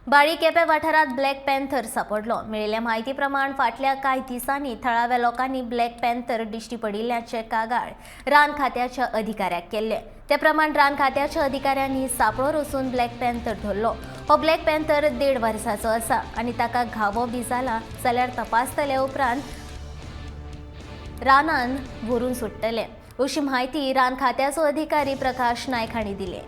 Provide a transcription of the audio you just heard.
बाळी केपें वाठारांत black panther सापडलो. मेळिल्ल्या म्हायती प्रमाण फाटल्या कांय दिसांनी थळाव्या लोकांनी ब्लॅक पॅन्थर दिश्टी पडिल्ल्याचे कागाळ रान खात्याच्या अधिकाऱ्याक केल्ले. ते प्रमाण रान खात्याच्या अधिकाऱ्यांनी सापळो रचून ब्लॅक पॅन्थर धरलो. हो ब्लॅक पॅन्थर 1.5 वर्साचो आसा आनी ताका घावो बी जाला जाल्यार तपासतले उपरांत रानान व्हरून सोडटले, अशी म्हायती रान खात्याचो अधिकारी प्रकाश नायक हांणी दिली.